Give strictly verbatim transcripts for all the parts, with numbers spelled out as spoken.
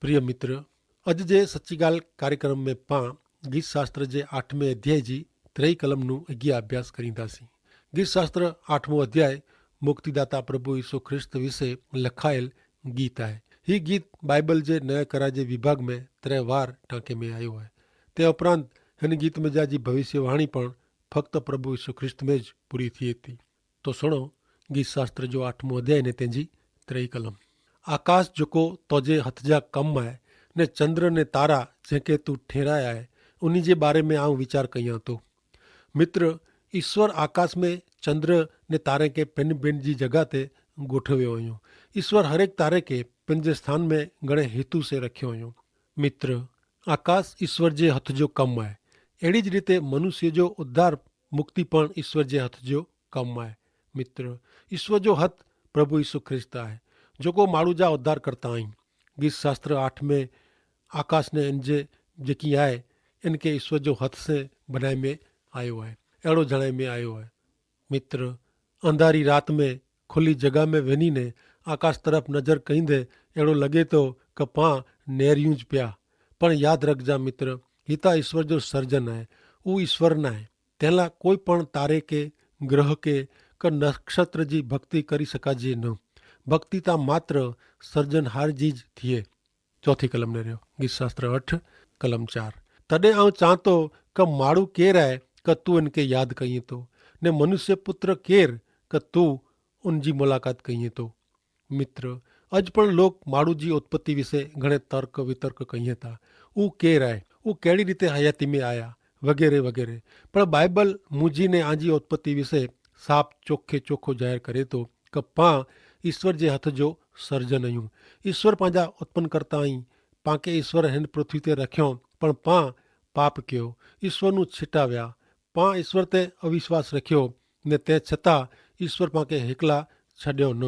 પ્રિય મિત્ર, અજ જે સચ્ચી ગાલ કાર્યક્રમ મેં પાં ગીત શાસ્ત્ર જે આઠમે અધ્યાય જી ત્રેય કલમનું અગિયા અભ્યાસ કરીંદા સી. ગીત શાસ્ત્ર આઠમો અધ્યાય મુક્તિદાતા પ્રભુ ઈસુ ખ્રિસ્ત વિશે લખાયેલ ગીત આય. હી ગીત બાઈબલ જે નયા કરા જે વિભાગ મેં ત્રે વાર ટાંકે મેં આયો આય. તે ઉપરાંત હેન ગીત મેં જા જી ભવિષ્યવાણી પણ ફક્ત પ્રભુ ઈસુ ખ્રિસ્ત મેં જ પૂરી થી તી. તો સુણો, ગીત શાસ્ત્ર જો આઠમો અધ્યાય ને તેની ત્રેય કલમ. આકાશ જોકો તોજે હથ જા કમ આય, ને ચંદ્ર ને તારા જેંકે તું ઠેરાયા આય, ઉની જે બારે મેં આઉં વિચાર કહિયા તો. મિત્ર, ઈસ્વર આકાશ મેં ચંદ્ર ને તારે કે પેન પેન જી જગા તે ગોઠવ્યો અયો. ઈસ્વર હરેક તારે કે પેન જે સ્થાન મેં ગણે હેતુ સે રખ્યો અયો. મિત્ર, આકાશ ઈસ્વર જે હથ જો કમ આય. એડી જ રીતે મનુષ્ય જો ઉદ્ધાર મુક્તિ પણ ઈસ્વર જે હથ જો કમ આય. મિત્ર, ઈસ્વર જો હથ પ્રભુ ઈસુ ખ્રિસ્ત આય, જોકો માણુ જા ઉદ્ધાર કરતા આઈ. ગીત શાસ્ત્ર આઠ મેં આકાશ ને એન જે જેકી આય, એન કે ઈસ્વર જો હથ સે બનાઈ મેં આયો આય, એડો જણાઈ મેં આયો આય. મિત્ર, અંધારી રાત મેં ખુલ્લી જગા મેં વેની ને આકાશ તરફ નજર કઈંદે એડો લગે તો કે પાં નેર્યું જ પ્યા. પણ યાદ રખજા મિત્ર, હિતા ઈસ્વર જો સર્જન આય. ઉ ઈસ્વર નાય. તેલા કોઈ પણ તારે કે ગ્રહ કે કે નક્ષત્ર જી ભક્તિ કરી શકાજે ન. ભક્તિ તા માત્ર સર્જન હાર જી જ થિયે. ચોથી કલમ ને રહ્યો ગીત શાસ્ત્ર અઠ કલમ ચાર. તદે આઉં ચાંતો કે માડૂ કેર આય કે તું એન કે યાદ કહિયે તો, ને મનુષ્ય પુત્ર કેર કે તું ઉન જી મુલાકાત કહિયે તો. મિત્ર, અજ પણ લોક માડૂ જી ઉત્પત્તિ વિશે ઘણે તર્ક વિતર્ક કહિયે તા. ઉં કેર આય, ઉં કેડી રીતે હયાતી મેં આયા, વગેરે વગેરે. પણ બાઈબલ મુજી ને આજી ઉત્પત્તિ વિશે સાફ ચોખે ચોખો જાહેર કરે તો કે પાં ઈસ્વર જે હથ જો સર્જન અયું. ઈસ્વર પાંજા ઉત્પન કરતા અઇં. પાંકે ઈસ્વર હેન પૃથ્વી તે રખ્યો, પણ પાં પાપ કયો, ઈસ્વરનું છેટાવ્યા. પાં ઈસ્વર તે અવિશ્વાસ રખ્યો, ને તે છતાં ઈસ્વર પાંકે હેકલા છડ્યો ન,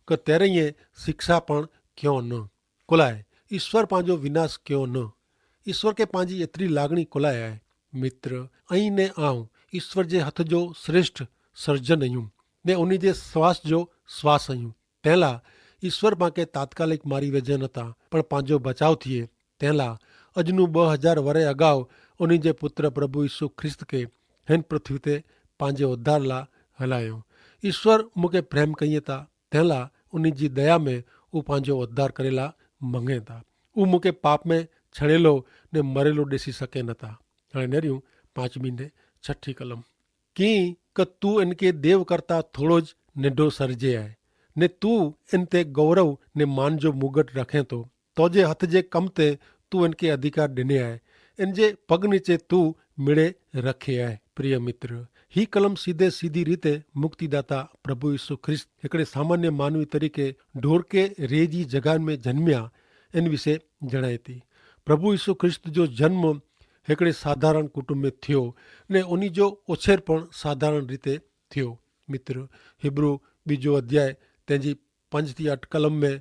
કે તેરે યે શિક્ષા પણ ક્યો ન. કોલાએ ઈસ્વર પાંજો વિનાશ ક્યો ન. ઈસ્વર કે પાંજી એતરી લાગણી કોલાએ આય. મિત્ર, અહીં ને આઉં ઈસ્વર જે હથ જો શ્રેષ્ઠ સર્જન અયું, ને ઉની જે શ્વાસ જો શ્વાસ અયું. તેલા ઈસ્વર પાંકે તાત્કાલિક મારી વેજે નતા, પણ પાંજો બચાવ થિયે. તેલા અજનું બહ હજાર વરે અગાઉ ઉની જે પુત્ર પ્રભુ ઈસુ ખ્રિસ્ત કે હેન પૃથ્વી તે પાંજે ઉદ્ધારલા હલાયો. ઈસ્વર મુકે પ્રેમ કહિયે તા, તેલા ઉની જી દયા મેં ઉપાંજો ઉદ્ધાર કરેલા મંગે તા. ઉ મુકે પાપ મેં છડેલો ને મરેલો દેસી શકે નતા. હણે નેર્યું પાંચમી ને છઠી કલમ. કિંક તું એન કે દેવ કરતા થોડો જ નેડો સર્જે આય, ને તું એન તે ગૌરવ ને માન જો મુગટ રખે તો. તો જે હથ જે કમ તે તું એન કે અધિકાર દેને આય, એન જે પગ નીચે તું મેળે રખે આય. પ્રિય મિત્ર, હી કલમ સીધે સીધી રીતે મુક્તિદાતા પ્રભુ ઈસુ ખ્રિસ્ત હેકડ઼ે સામાન્ય માનવી તરીકે ઢોર કે રેજી જગાન મેં જન્મ્યા એન વિશે જણાયતી. પ્રભુ ઈસુ ખ્રિસ્ત જો જન્મ હેકડ઼ે સાધારણ કુટુંબ મેં થયો, ને ઉની જો ઓછેર પણ સાધારણ રીતે થયો. મિત્ર, હિબ્રૂ બીજો અધ્યાય તેની પંજ થી અઠ કલમ મેં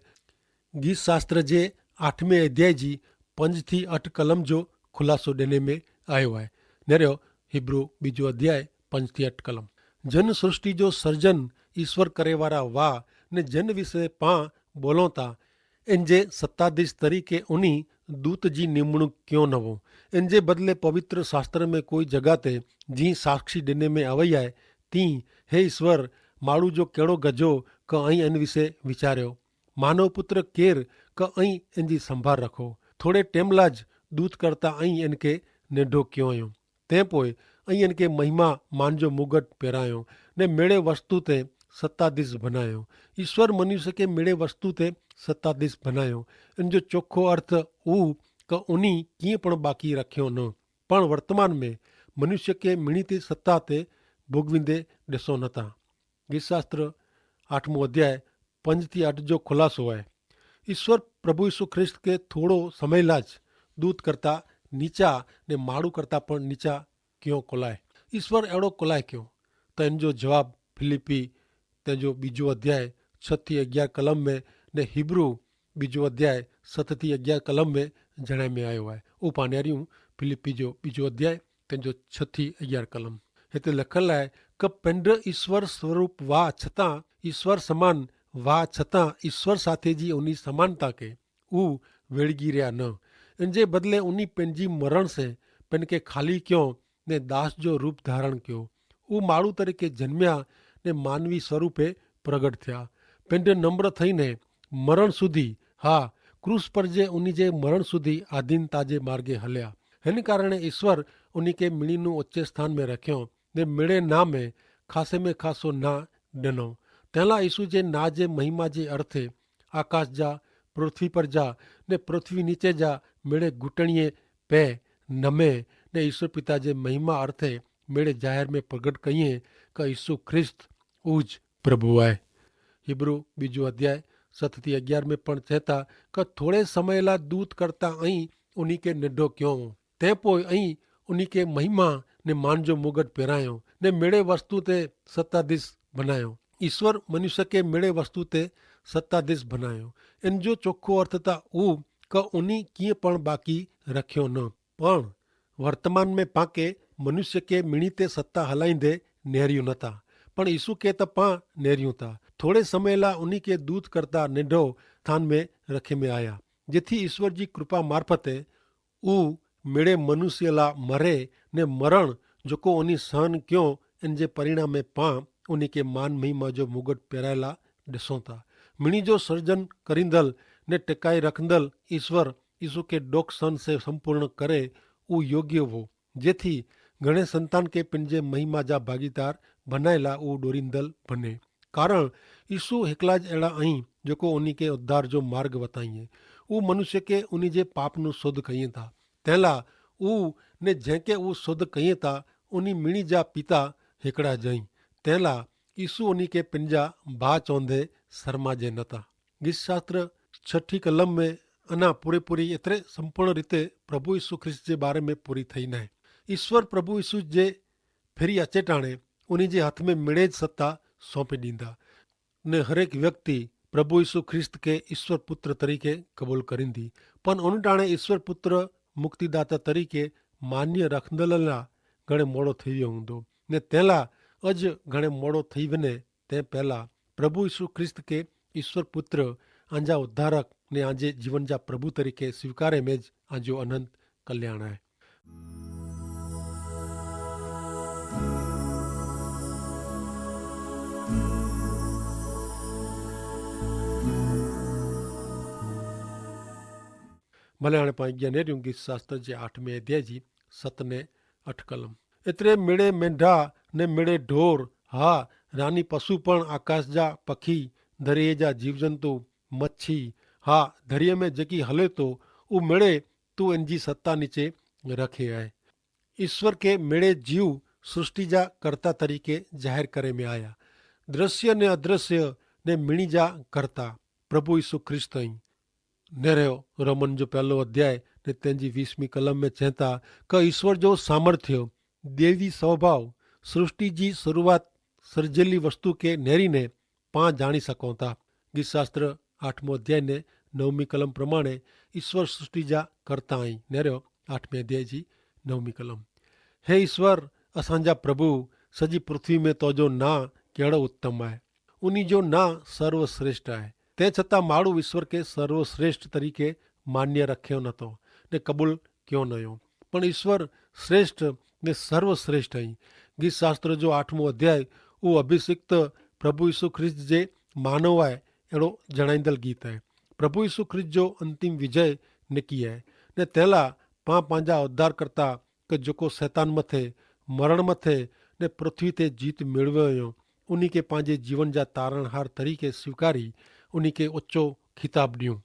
ગીત શાસ્ત્ર જે આઠમે અધ્યાય જી પંજ થી અઠ કલમ જો ખુલાસો દેને મેં આયો હૈ. નેર્યો હિબ્રૂ બીજો અધ્યાય પંજ થી અઠ કલમ. જન સૃષ્ટિ જો સર્જન ઈસ્વર કરેવારા વા ને જન વિશે પાં બોલોતા એન જે સત્તાધીશ તરીકે ઉની દૂત જી નિમણૂક ક્યો નવો. એન જે બદલે પવિત્ર શાસ્ત્ર મેં કોઈ જગા તે જી સાક્ષી દેને મેં આવય આય, તી હે ઈસ્વર, માડૂ જો કેડો ગજો કે અહીં એન વિશે વિચાર્યો? માનવપુત્ર કેર કે અહીં એન જી સંભાર રખો? થોડે ટેમલા જ દૂત કરતા અહીં એન કે નેઢો ક્યો અયો. તે પોય અહીં એન કે મહિમા માન જો મુગટ પેરાયો ને મેળે વસ્તુ તે સત્તાધીશ ભનાયો. ઈસ્વર મનુષ્ય કે મેળે વસ્તુ તે સત્તાધીશ ભનાયો. એન જો ચોખો અર્થ ઉહ કે ઉની કિંય પણ બાકી રખ્યો ન. પણ વર્તમાન મેં મનુષ્ય કે મિણી તે સત્તા તે ભોગવિંદે દેસો નતા. ગીતશાસ્ત્ર આઠમો અધ્યાય પંજ થી આઠ જો ખુલાસો હૈ. ઈસ્વર પ્રભુ ઈસુ ખ્રિસ્ત કે થોડો સમય લા જ દૂત કરતા નીચા ને માડૂ કરતા પણ નીચા ક્યો કોલાય? ઈસ્વર એડો કોલાય ક્યો? તો એન જો જવાબ ફિલિપ્પી તેજો બીજો અધ્યાય છ થી અગિયાર કલમ મેં ને હિબ્રૂ બીજો અધ્યાય સત થી અગિયાર કલમ મેં જણાય મેં આયો હૈ. ઉપાનેર્યું ફિલિપ્પી જો બીજો અધ્યાય તેજો છ થી અગિયાર કલમ. હેતે લખેલ હૈ કે પેંડ ઈસ્વર સ્વરૂપ વા છતાં ઈસ્વર સમાન વા છતાં ઈસ્વર સાથે જી ઉની સમાનતા કે ઉહ વેડ઼ગી રહ્યા ન. એન જે બદલે ઉની પેનજી મરણ સે પેનકે ખાલી ક્યો ને દાસ જો રૂપ ધારણ ક્યો. ઉ માણુ તરીકે જન્મ્યા ને માનવી સ્વરૂપે પ્રગટ થયા. પેનડે નમ્ર થઈને મરણ સુધી, હા, ક્રૂસ પર જે ઉની જે મરણ સુધી આધીનતા જે માર્ગે હલ્યા. હેન કારણે ઈસ્વર ઉની કે મિણીનું ઓચ્ચે સ્થાન મેં રખ્યો ને મિડે ના મેં ખાસે મેં ખાસો ના ડેનો. તેલા ઈસુ જે ના જે મહિમા જે અર્થે આકાશ જા, પૃથ્વી પર જા ને પૃથ્વી નીચે જા મિડે ઘૂંટણીએ પે નમે ને ઈસુ પિતા જે મહિમા અર્થે મિડે જાહેર મેં પ્રગટ કહિએ કે ઈસુ ખ્રિસ્ત ઉજ પ્રભુ આય. હિબ્રૂ બીજું અધ્યાય સતથી અગિયાર મેં પણ ચેતા કે થોડે સમયલા દૂત કરતા અહીં ઉની કે નેડો ક્યો. તે પોય અહીં ઉની કે મહિમા ને માન જો મુગટ પેરાયો ને મેળે વસ્તુ તે સત્તાધીશ ભનાયો. ઈસ્વર મનુષ્ય કે મેળે વસ્તુ તે સત્તાધીશ ભનાયો. એન જો ચોખો અર્થ તા ઉ કે ઉની કિંય પણ બાકી રખ્યો ન. પણ વર્તમાન મેં પાંકે મનુષ્ય કે મિણી તે સત્તા હલાઈંદે નેર્યું નતા. પણ ઈસુ કે તા પાં નેર્યું તા. થોડે સમયલા ઉની કે દૂત કરતા નેડો સ્થાન મેં રખે મેં આયા, જેથી ઈસ્વર જી કૃપા મારફતે ઉ મેડે મનુષ્યલા મરે ને મરણ જોકો ઉની સહન ક્યો. એન જે પરિણામે પાં ઉની કે માન મહિમા જો મુગટ પેરાયેલા ડેસોતા. મિણી જો સર્જન કરીંદલ ને ટેકાઈ રખંદલ ઈસ્વર ઈસુ કે ડોક સહન સે સંપૂર્ણ કરે ઉ યોગ્ય વો, જેથી ઘણે સંતાન કે પિનજે મહિમા જા ભાગીદાર ભનાયેલા ઉ ડોરીંદલ ભને. કારણ ઈસુ હેકલા જ એડા અહીં જોકો ઉની કે ઉદ્ધાર જો માર્ગ વતાઈ હૈ. ઉ મનુષ્ય કે ઉની જે પાપનું શોધ કહિએ થા. તેલા ઉ ને જેંકે ઉ શોધ કહિએ થા ઉની મિણી જા પિતા હેકડા જઈ. તેલા ઈસુ ઉની કે પિનજા ભા ચોંધે શર્મા જે નતા. ગીતશાસ્ત્ર છઠી કલમ મેં અના પૂરેપૂરી એતરે સંપૂર્ણ રીતે પ્રભુ ઈસુ ખ્રિસ્ત જે બારે મેં પૂરી થઈ નાય. ઈસ્વર પ્રભુ ઈસુ જે ફેરી અચેટાણે ઉની જે હાથ મેં મેળે જ સત્તા સોંપી દીધા. ને હરેક વ્યક્તિ પ્રભુ ઈસુ ખ્રિસ્ત કે ઈસ્વર પુત્ર તરીકે કબૂલ કરીંદી. પણ ઉની ટાણે ઈસ્વર પુત્ર મુક્તિદાતા તરીકે માન્ય રાખંદલા ઘણે મોડો થઈ વ્યો હુંદો. ને તેલા અજ ઘણે મોડો થઈ વને તે પહેલા પ્રભુ ઈસુ ખ્રિસ્ત કે ઈસ્વર પુત્ર આંજા ઉદ્ધારક ને આજે જીવન જા પ્રભુ તરીકે સ્વીકારે મેં જ આજો અનંત કલ્યાણ હૈ. ભલે આણે પાંચ જ્ઞાને રહ્યું ગીત શાસ્ત્ર જે આઠમે અધ્યાય જી સતને અઠકલમ. એતરે મેળે મેંઢા ને મેળે ઢોર, હા, રાની પશુ પણ આકાશ જા પખી, ધરિયે જા જીવજંતુ, મચ્છી, હા, ધરિયે મેં જેકી હલે તો ઉ મેળે તું એનજી સત્તા નીચે રખે આય. ઈસ્વર કે મેળે જીવ સૃષ્ટિ જા કર્તા તરીકે જાહેર કરે મેં આયા. દ્રશ્ય ને અદ્રશ્ય ને મિણી જા કર્તા પ્રભુ ઈસુ ખ્રિસ્ત અહીં. નેરે રોમન જો પહેલો અધ્યાય ને તેની વીસમી કલમ મેં ચેંતા કે ઈસ્વર જો સામર્થ્ય, દેવી સ્વભાવ, સૃષ્ટિ જી શરૂઆત સર્જેલી વસ્તુ કે નેરી ને પાં જાણી સકોતા. ગીતશાસ્ત્ર આઠમો અધ્યાય ને નવમી કલમ પ્રમાણે ઈસ્વર સૃષ્ટિ જા કરતા અહીં. નેરે આઠમે અધ્યાય જી નવમી કલમ. હે ઈસ્વર, અસાંજા પ્રભુ, સજી પૃથ્વી મેં તોજો ના કેડો ઉત્તમ આય. ઉની જો ના સર્વશ્રેષ્ઠ આય. તે છતાં માડૂ ઈસ્વર કે સર્વશ્રેષ્ઠ તરીકે માન્ય રખ્યો નતો ને કબૂલ ક્યો નયો. પણ ઈસ્વર શ્રેષ્ઠ ને સર્વશ્રેષ્ઠ અહીં. ગીતશાસ્ત્ર જો આઠમો અધ્યાય ઉં અભિષિક્ત પ્રભુ ઈસુ ખ્રિસ્ત જે માનવ આય એડો જણાઈંદલ ગીત આય. પ્રભુ ઈસુ ખ્રિસ્ત જો અંતિમ વિજય નેકી આય. ને તેલા પાં પાંજા ઉદ્ધારકર્તા કે જોકો સૈતાન મતે, મરણ મતે ને પૃથ્વી તે જીત મેળવ્યો અયો, ઉની કે પાંજે જીવન જા તારણહાર તરીકે સ્વીકારી ઉની કે ઓચો ખિતાબ દિયો.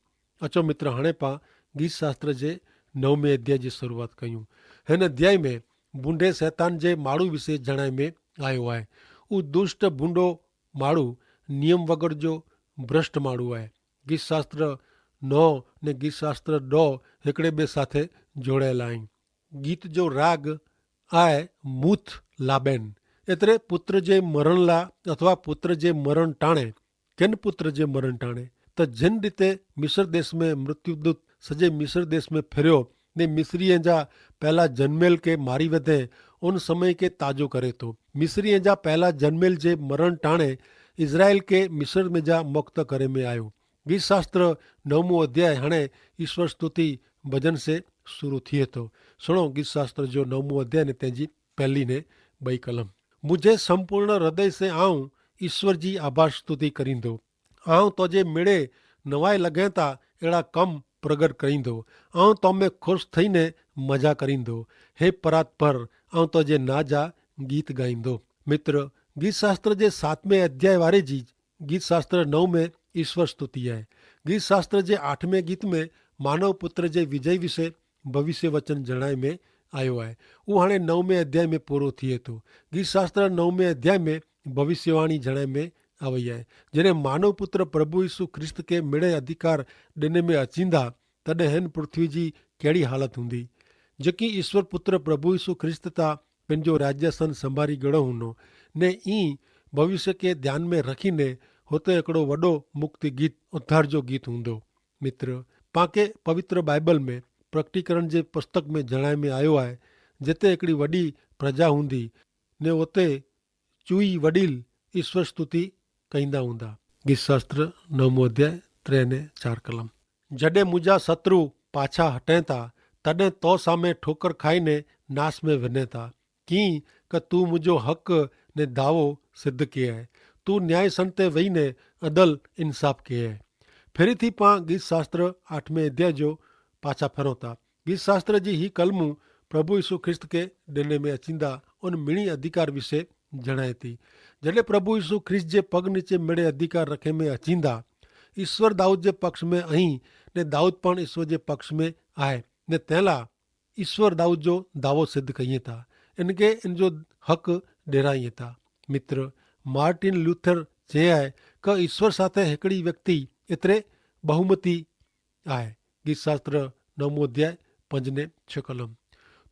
અચો મિત્ર હણે પાં ગીતશાસ્ત્ર જે નવમે અધ્યાય જી શરૂઆત કહ્યું. હેન અધ્યાય મેં ભૂંડે સૈતાન જે માળુ વિશે જણાય મેં આયો આય. ઉં દુષ્ટ ભૂંડો માળુ નિયમ વગર જો ભ્રષ્ટ માળુ આય. ગીતશાસ્ત્ર નવ ને ગીતશાસ્ત્ર દો હેકડ઼ે બે સાથે જોડ઼ેલા અહીં. ગીત જો રાગ આય મુથ લાબેન. એતરે પુત્ર જે મરણલા અથવા પુત્ર જે મરણ ટાણે. કેન પુત્ર જે મરણ ટાણે? તો જેન રીતે મિસર દેશ મેં મૃત્યુદૂત સજે મિસર દેશ મેં ફેર્યો ને મિસરી એજા પહેલા જન્મેલ કે મારી વધે ઉન સમય કે તાજો કરે તો મિસરી એજા પહેલા જન્મેલ જે મરણ ટાણે ઇઝરાયેલ કે મિસર મેં જા મુક્ત કરે મેં આયો. ગીતશાસ્ત્ર નવમો અધ્યાય હણે ઈશ્વર સ્તુતિ ભજન સે શુરૂ થી હતો. સુણો ગીતશાસ્ત્ર જો નવમો અધ્યાય ને તેની પહેલી ને બઈ કલમ. મુઝે સંપૂર્ણ હૃદય સે આઉં ઈશ્વર જી આભાર સ્તુતિ કરીંદો. આઉં તોજે મેળે નવાઈ લગેતા એડા કમ પ્રગટ કરીંદો. આઉં તોમે ખુશ થઈને મજા કરીંદો. હે પરાત પર આઉં તોજે નાજા ગીત ગાઈંદો. મિત્ર, ગીતશાસ્ત્ર જે સાતમે અધ્યાય વારે જી ગીતશાસ્ત્ર નવ મેં ઈશ્વર સ્તુતિ આય. ગીતશાસ્ત્ર જે આઠમે ગીત મેં માનવ પુત્ર જે વિજય વિશે ભવિષ્યવચન જણાય મેં આયો આય. ઉહાણે નવમે અધ્યાય મેં પૂરો થિયે થો. ગીતશાસ્ત્ર નવમે અધ્યાય મેં ભવિષ્યવાણી જણાય મેં આવય આય. જેને માનવ પુત્ર પ્રભુ ઈસુ ખ્રિસ્ત કે મેળે અધિકાર દેને મેં અચીંદા, તદે હેન પૃથ્વી જી કેડી હાલત હુંદી? જેકી ઈસ્વર પુત્ર પ્રભુ ઈસુ ખ્રિસ્ત તા પેનજો રાજ્યાસન સંભારી ગણો હુનો. ને ઈ ભવિષ્ય કે ધ્યાન મેં રખી ને હોતે એકડો વડો મુક્તિ ગીત ઉદ્ધાર જો ગીત હુંદો. મિત્ર, પાંકે પવિત્ર બાઈબલ મેં પ્રકટીકરણ જે પુસ્તક મેં જણાય મેં આયો આય, જેતે એકડી વડી પ્રજા હુંદી ને હોતે ચુઈ વડીલ ઈસ્વર સ્તુતિ કહીંદા હુંદા. ગીતશાસ્ત્ર નવમો અધ્યાય ત્રે ને ચાર કલમ. જડે મુજા શત્રુ પાછા હટેતા, તદે તો સામે ઠોકર ખાઈને નાશ મેં વનેતા. કિંક તું મુજો હક ને ધાવો સિદ્ધ કહેય. તું ન્યાયસન તે વહીને અદલ ઇન્સાફ કહેય. ફેરી થી પાં ગીતશાસ્ત્ર આઠમે અધ્યાય જો પાછા ફેરોતા. ગીતશાસ્ત્ર જી હી કલમું પ્રભુ ઈસુ ખ્રિસ્ત કે દેને મેં અચીંદા ઉન મિણી અધિકાર વિશે જણાયતી. જડે પ્રભુ ઈસુ ખ્રિસ્ત જે પગ નીચે મેળે અધિકાર રખે મેં અચીંદા, ઈસ્વર દાઉદ જે પક્ષ મેં અહીં, ને દાઉદ પણ ઈસ્વર જે પક્ષ મેં આય, ને તેલા ઈસ્વર દાઉદ જો દાવો સિદ્ધ કહિયે તા, એનકે એનજો હક ડેરાઈ તા. મિત્ર, માર્ટિન લ્યુથર ચે આય કે ઈસ્વર સાથે હેકડી વ્યક્તિ એતરે બહુમતી આય. ગીતશાસ્ત્ર નવમો અધ્યાય પંજને છ કલમ.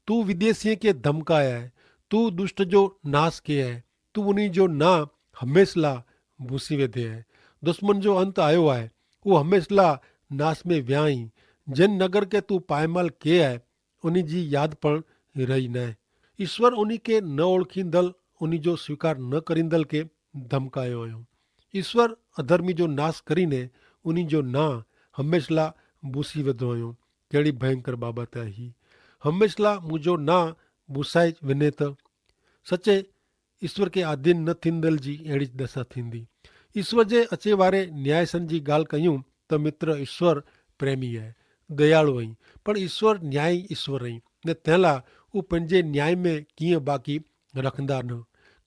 તું વિદેશીએ કે ધમકાય આય, તું દુષ્ટ જો નાશ કે આય, તું ઉની જો ના હમેંશલા ભૂસી વેધે આય. દુશ્મન જો અંત આયો આય, ઉહ હમેંશલા નાશ મેં વ્યાઈ. જેન નગર કે તું પાયમાલ કે આય, ઉની જી યાદ પણ રહી નાય. ઈસ્વર ઉની કે ન ઓળખીંદલ, ઉની જો સ્વીકાર ન કરીંદલ કે ધમકાયો અયો. ઈસ્વર અધર્મી જો નાશ કરીને ઉની જો ના હમેંશલા ભૂસી વેધો અયો. કેડી ભયંકર બાબત હૈ હી. હમેંશલા મુજો ના ભૂસાઈ વેને તો સચે ઈસ્વર કે આધીન ન થીંદલ જી એડી જ દશા થીંદી. ઈસ્વર જે અચેવારે ન્યાયસન જી ગાલ કહ્યું, તો મિત્ર, ઈસ્વર પ્રેમી હૈ, દયાળુ હૈં, પણ ઈસ્વર ન્યાયી ઈસ્વર હૈં. ને તેલા ઉપને જે ન્યાય મેં કિયા બાકી રખંદા ન,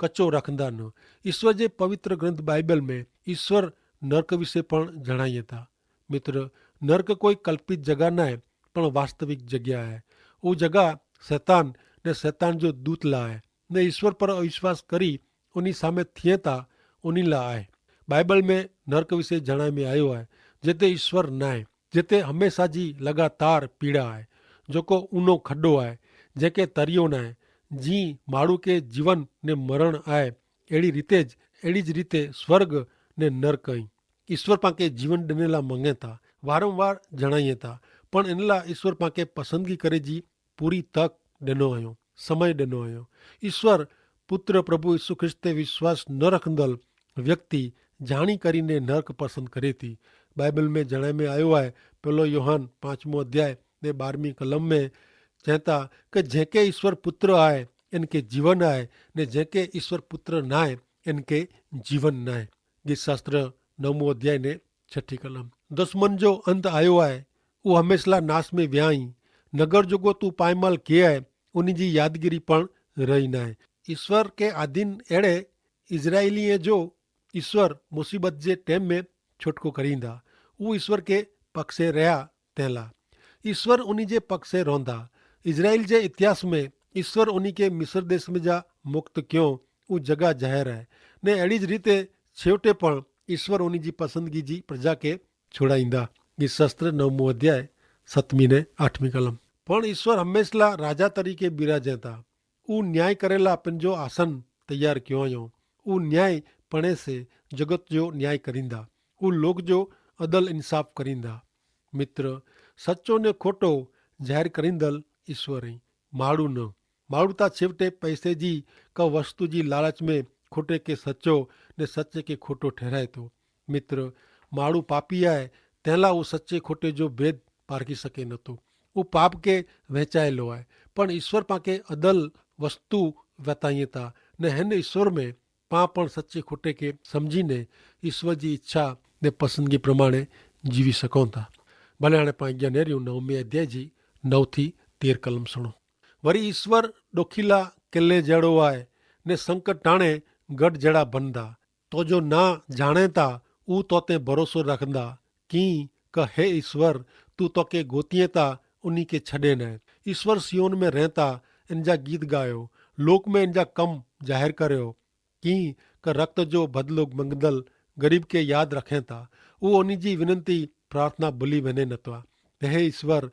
કચો રખંદા ન. ઈસ્વર જે પવિત્ર ગ્રંથ બાઈબલ મેં ઈસ્વર નર્ક વિશે પણ જણાઈ હતા. મિત્ર, નર્ક કોઈ કલ્પિત જગા નાય, પણ વાસ્તવિક જગ્યા હૈ. ઉહ જગા સૈતાન ને સૈતાન જો દૂતલા હૈ, ને ઈસ્વર પર અવિશ્વાસ કરી ઉની સામે થિયેતા ઉનીલા આય. બાઈબલ મેં નર્ક વિશે જણાય મેં આયો હૈ, જેતે ઈસ્વર નાય, જેતે હમેંશા જી લગાતાર પીડા હૈ, જોકો ઉનો ખડો હૈ, જેકે તરિયો નાય. જી માડૂ કે જીવન ને મરણ આય, એડી રીતે જ એડી જ રીતે સ્વર્ગ ને નર્ક અહીં. ઈસ્વર પાંકે જીવન ડેનેલા મંગેતા, વારંવાર જણાઈએતા, પણ એનલા ઈસ્વર પાંકે પસંદગી કરે જી પૂરી તક ડેનો અયો, સમય ડેનો અયો. ઈસ્વર પુત્ર પ્રભુ ઈસુ ખ્રિસ્તે વિશ્વાસ ન રખંદલ વ્યક્તિ જાણી કરીને નર્ક પસંદ કરે તી. બાઈબલ મેં જણાય મેં આયો હૈ, પહેલો યોહાન પાંચમો અધ્યાય ને બારમી કલમ મેં ચેતા કે જેંકે ઈસ્વર પુત્ર આય એનકે જીવન આય, ને જેંકે ઈસ્વર પુત્ર નાય એનકે જીવન નાય. ગીતશાસ્ત્ર નવમો અધ્યાય ને છઠી કલમ. દુશ્મન જો અંત આયો આય, ઉહ હમેંશલા નાશ મેં વ્યાઈ. નગર જોગો તું પાયમાલ કે આય, ઉની જી યાદગીરી પણ રહી નાય. ઈસ્વર કે આધીન એડે ઇઝરાયેલી જો ઈસ્વર મુસીબત જે ટેમ મેં છોટકો કરીંદા. ઉહ ઈસ્વર કે પક્ષે રહ્યા તેલા ઈસ્વર ઉની જે પક્ષે રોંદા. ઇઝરાયેલ જે ઇતિહાસ મેં ઈસ્વર ઉની કે મિસર દેશ મેં જા મુક્ત ક્યો, ઉહ જગા જાહેર હૈ. ને એડી જ રીતે છેવટે પણ ઈસ્વર ઉની જી પસંદગી જી પ્રજા કે છોડાઈંદા. ગીતશાસ્ત્ર નવમો અધ્યાય સતમી ને આઠમી કલમ. પણ ઈસ્વર હમેંશલા રાજા તરીકે બિરાજે તા. ઉહ ન્યાય કરેલા પન જો આસન તૈયાર ક્યો અયો. ઉહ ન્યાય પણે સે જગત જો ન્યાય કરીંદા. ઉહ લોક જો અદલ ઇન્સાફ કરીંદા. મિત્ર, સચો ને ખોટો જાહેર કરીંદલ ઈસ્વર હૈં, માડૂ ન. માડૂ તા છેવટે પૈસે જી કા વસ્તુ જી લાલચ મેં ખોટે કે સચો ને સચે કે ખોટો ઠેરાય તો. મિત્ર, માણુ પાપી આય, તેલા ઉસચ્ચે ખોટે જો ભેદ પારખી સકે નતો. ઉપાપ કે વહેંચાયેલો આય. પણ ઈસ્વર પાંકે અદલ વસ્તુ વેતાઈ તા, ને હેન ઈસ્વર મેં પાં પણ સચ્ચે ખોટે કે સમઝીને ઈસ્વર જી ઇચ્છા ને પસંદગી પ્રમાણે જીવી સકોતા. ભલે આણે પાંકે અનેર્યું નવમી અધ્યાય જી નવ થી તેર કલમ સુણો. વરી ઈસ્વર ડોખીલા કેલ્લે જેડો આય, ને સંકટ ટાણે ગઢ જેડા ભનદા. તો જો ના જાણે તા ઉ તોતે ભરોસો રાખંદા, કિંક હે ઈસ્વર, તું તોકે ગોતિયે તા ઉની કે છડે નાય. ઈસ્વર સિયોન મેં રહેતા એનજા ગીત ગાયો, લોક મેં એનજા કમ જાહેર કર્યો. કિંક રક્ત જો ભદલો મંગદલ ગરીબ કે યાદ રાખેતા, ઉ ઉની જી વિનંતી પ્રાર્થના ભલી વને નતા. હે ઈસ્વર,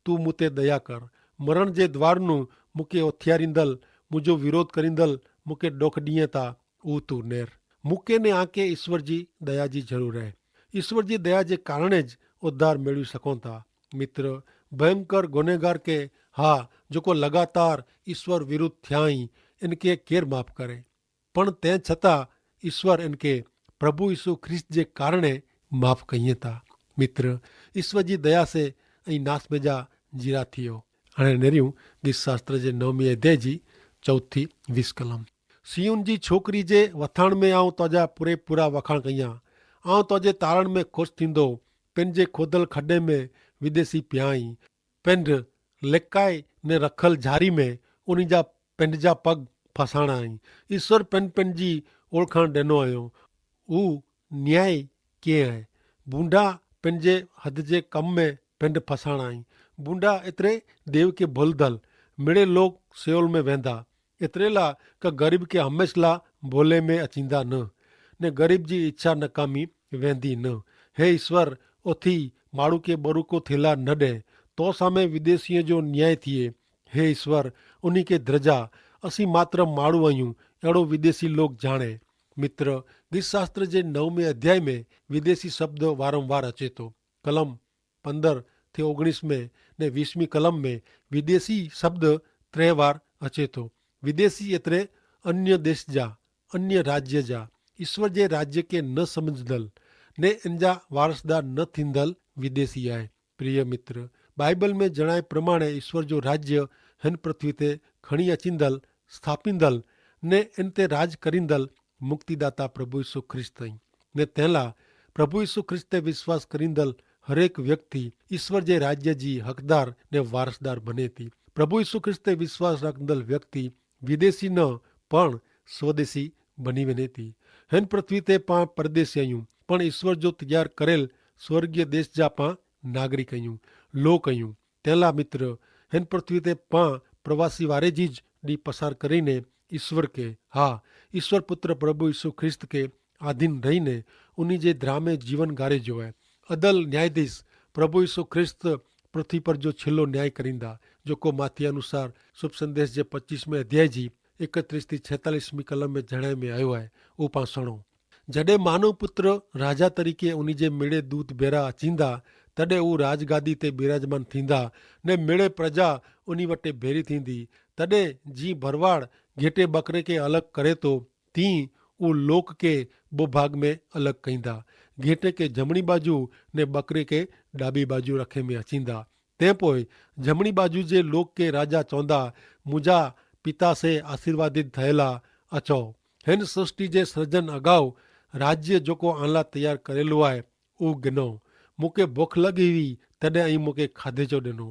તું મુતે દયા કર. મરણ જે દ્વાર નું મુકે ઓથિયારીંદલ, મુજો વિરોધ કરીંદલ મુકે ડોખ દિયે તા ઉ તું નેર. મુકે ને આંકે ઈસ્વર જી દયા જી જરૂર હૈ. ઈસ્વર જી દયા જે કારણે જ ઉદ્ધાર મેળવી સકોતા. મિત્ર, ભયંકર ગુનેગાર કે, હા, જોકો લગાતાર ઈસ્વર વિરુદ્ધ થ્યાઈ, એનકે કેર માફ કરે? પણ તે છતાં ઈસ્વર એનકે પ્રભુ ઈસુ ખ્રિસ્ત જે કારણે માફ કહિયે તા. મિત્ર, ઈસ્વર જી દયા સે અહીં નાસ મેં જા જીરા થિયો. અને નેર્યું ગીત શાસ્ત્ર જે નવમી અધ્યાય જી ચૌથી વીસ કલમ. સિયોન જી છોકરી જે વથાણ મેં આઉં તોજા પૂરે પૂરા વખાણ કહિયા. આઉં તોજે તારણ મેં ખુશ થીંદો. પેનજે ખોદલ ખડે મેં વિદેશી પ્યાઈ, પેંધ લેકાઈ ને રખલ જારી મેં ઉની જા પેંધ જા પગ ફસાણા હૈં. ઈસ્વર પેંધ પેંધ જી ઓળખાણ દેનો આયો. ઉ ન્યાય કે હૈ? ભૂંડા પેંધ જે હદ જે કમ મેં પેંધ ફસાણા હૈં. ભૂંડા એતરે દેવ કે ભોલદલ. મેળે લોક સેવલ મેં વેંધા. એતરેલા કે ગરીબ કે હમેંશલા ભોલે મેં અચીંદા ન, ને ગરીબ જી ઇચ્છા નકામી વેંધી ન. હે ઈસ્વર, ઓથી માણુ કે બરુકો થેલા ન દે. તો સામે વિદેશીએ જો ન્યાય થિયે. હે ઈસ્વર, ઉની કે દ્રજા. અસી માત્ર માણુ અયું એડો વિદેશી લોક જાણે. મિત્ર, ગ્રીથશાસ્ત્ર જે નવમે અધ્યાય મેં વિદેશી શબ્દ વારંવાર અચેતો. કલમ પંદર થી ઓગણીસ મેં ને વીસમી કલમ મેં વિદેશી શબ્દ ત્રે વાર અચેતો. વિદેશી એતરે અન્ય દેશ જા, અન્ય રાજ્ય જા, ઈસ્વર જે રાજ્ય કે ન સમઝદલ ને એનજા વારસદાર ન થીંદલ વિદેશી આય. પ્રિય મિત્ર, બાઈબલ મેં જણાય પ્રમાણે ઈસ્વર જો રાજ્ય હેન પૃથ્વી તે ખણી અચીંદલ, સ્થાપીંદલ ને એન તે રાજ કરીંદલ મુક્તિદાતા પ્રભુ ઈસુ ખ્રિસ્ત અહીં. ને તેલા પ્રભુ ઈસુ ખ્રિસ્ત તે વિશ્વાસ કરીંદલ હરેક વ્યક્તિ ઈસ્વર જે રાજ્ય જી હકદાર ને વારસદાર બને તી. પ્રભુ ઈસુ ખ્રિસ્ત તે વિશ્વાસ રાખીંદલ વ્યક્તિ વિદેશી ન પણ સ્વદેશી બની વેને તી. હેન પૃથ્વી તે પાં પરદેશી અયું, પણ ઈસ્વર જો તૈયાર કરેલ સ્વર્ગીય દેશ જા પાં નાગરિક અયું, લોક અયું. તેલા મિત્ર, હેન પૃથ્વી તે પાં પ્રવાસી વારે જી જ દી પસાર કરીને ઈસ્વર કે, હા, ઈસ્વર પુત્ર પ્રભુ ઈસુ ખ્રિસ્ત કે આધીન રહીને ઉની જે ધ્રામે જીવન ગારે જોવાય. અદલ ન્યાયાધીશ પ્રભુ ઈસુ ખ્રિસ્ત પૃથ્વી પર જો છેલ્લો ન્યાય કરીંદા, જોકો માથી અનુસાર શુભ સંદેશ જે પચ્ચીસમે અધ્યાય જી એકત્રીસ થી છેતાલીસમી કલમ મેં જણાય મેં આયો હૈ. ઉપાસણો. જડે માનવ પુત્ર રાજા તરીકે ઉની જે મેળે દૂત ભેરા અચીંદા, તદે ઉ રાજગાદી તે બિરાજમાન થીંદા, ને મેળે પ્રજા ઉની વટે ભેરી થીંદી. તદે જી ભરવાડ ઘેટે બકરે કે અલગ કરે તો તી ઉ લોક કે બો ભાગ મેં અલગ કહીંદા. ઘેટે કે જમણી બાજુ ને બકરે કે ડાબી બાજુ રખે મેં અચીંદા. તે પોય જમણી બાજુ જે લોક કે રાજા ચોંદા, મુજા પિતા સે આશીર્વાદિત થયેલા અચો. હેન સૃષ્ટિ જે સર્જન અગાઉ રાજ્ય જોકો આનલા તૈયાર કરેલો આય, ઉ ગનો. મુકે ભોખ લગી વી, તદે અહીં મુકે ખાધે જો દેનો.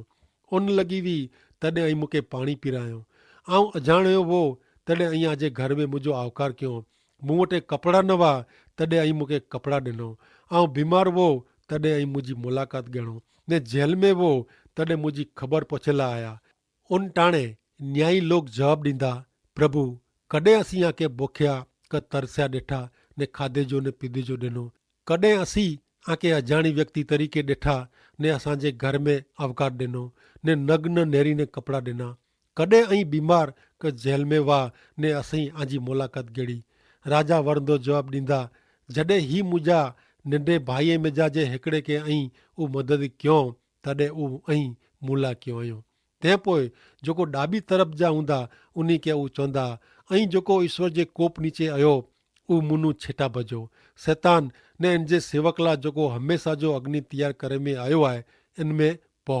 ઉન લગી વી, તદે અહીં મુકે પાણી પીરાયો. આઉં અજાણ્યો વો, તદે અહીં આજે ઘર મેં મુજો આવકાર કયો. મું વટે કપડા ન વા, તદે અહીં મુકે કપડા દેનો. આઉં બીમાર વો, તદે અહીં મુજી મુલાકાત ગણો. ને જેલ મેં વો, તદે મુજી ખબર પોછેલા આયા. ઉન ટાણે ન્યાયી લોક જવાબ દીધા, પ્રભુ, કદે અસી આકે ભોખ્યા કે તરસ્યા દેઠા, ને ખાધે જો ને પીધે જો દેનો? કદે અસી આકે અજાણી વ્યક્તિ તરીકે દેઠા, ને અસાંજે ઘર મેં આવકાર દેનો, ને નગ્ન નેરી ને કપડા દેના? કદે અહીં બીમાર કે જેલ મેં વા, ને અસી આજી મુલાકાત ગેડી? રાજા વરંદો જવાબ દીધા, જડે હી મુજા નેડે ભાઈએ મેં જા જે હેકડે કે અહીં ઉં મદદ ક્યો, તદે ઉં અહીં મુલા ક્યો અયો. તે પોય જોકો ડાબી તરફ જા ઉંદા, ઉની કે ઉં ચોંદા, અહીં જોકો ઈસ્વર જે કોપ નીચે અયો, ઉં મુનું છેટા ભજો. સેતાન ને એન જે સેવકલા જોકો હમેંસા જો અગ્નિ તૈયાર કરે મેં આયો આય, એન મેં પો.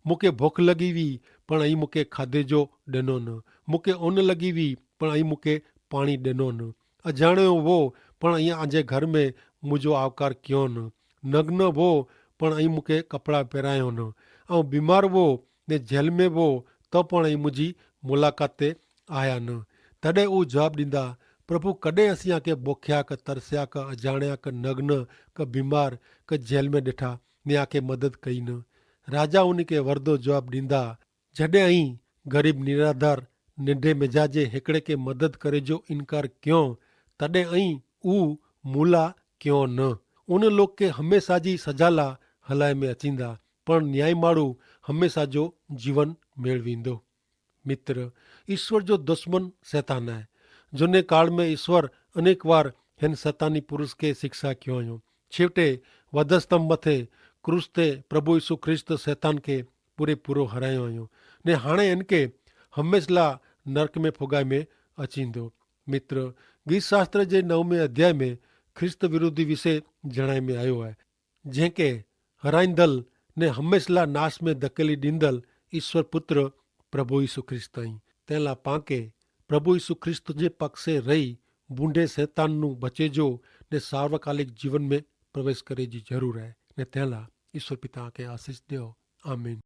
મુકે ભોખ લગી વી, પણ અહીં મુકે ખાધે જો ડેનો ન. મુકે ઓન લગી વી, પણ અહીં મુકે પાણી ડેનો ન. અજાણ્યો વો, પણ અહીં આજે ઘર મેં મુજો આવકાર ક્યો ન. નગ્ન વો, પણ અહીં મુકે કપડા પહેરાયો ન. આઉં બીમાર વો, ને જેલ મેં વો, તો પણ અહીં મુજી મુલાકાતે આયા ન. તડે ઉં જવાબ દીંદા, પ્રભુ, કડે અસિયા કે બોખ્યા કે તરસ્યા કે અજાણ્યા કે નગ્ન કે બીમાર કે જેલ મેં દેઠા, ને આકે મદદ કઈ ન? રાજા ઉની કે વર્દો જવાબ દીંદા, જડે અહીં ગરીબ નિરાધાર નેંધે મેજાજે હેકડ઼ે કે મદદ કરે જો ઇનકાર ક્યો, તદે અહીં ઉં મુલા ક્યો ન. ઉન લોક કે હમેંસા જી સજાલા હલાય મેં અચીંદા, પણ ન્યાયીમાળુ હમેંસા જો જીવન મેળવીંદો. મિત્ર, ઈસ્વર જો દુશ્મન સૈતાન હૈ. જોને કાળ મેં ઈસ્વર અનેક વાર હેન સૈતાની પુરુષ કે શિક્ષા ક્યો અયો. છેવટે વધસ્તંભ મતે ક્રૂસ તે પ્રભુ ઈસુ ખ્રિસ્ત સૈતાન કે પૂરે પૂરો હરાયો અયો, ને હાણે એન કે હમેંસલા નર્ક મેં ફોગાઈ મેં અચીંદો. મિત્ર, ગીત શાસ્ત્ર જે નવમે અધ્યાય મેં ખ્રિસ્ત વિરોધી વિશે જણાઈ મેં આયો હૈ, જેંકે હરાઈંદલ ને હમેંસલા નાશ મેં ધકેલી દીંદલ ઈસ્વર પુત્ર પ્રભુ ઈસુ ખ્રિસ્ત અહીં. તેલા પાંકે પ્રભુ ઈસુ ખ્રિસ્ત જે પક્ષે રહી બૂંડે સૈતાનનું ભચેજો ને સાર્વકાલિક જીવન મેં પ્રવેશ કરે જી જરૂર હૈ. ને તેલા ઈસ્વર પિતા કે આશીસ દેઓ. આમીન.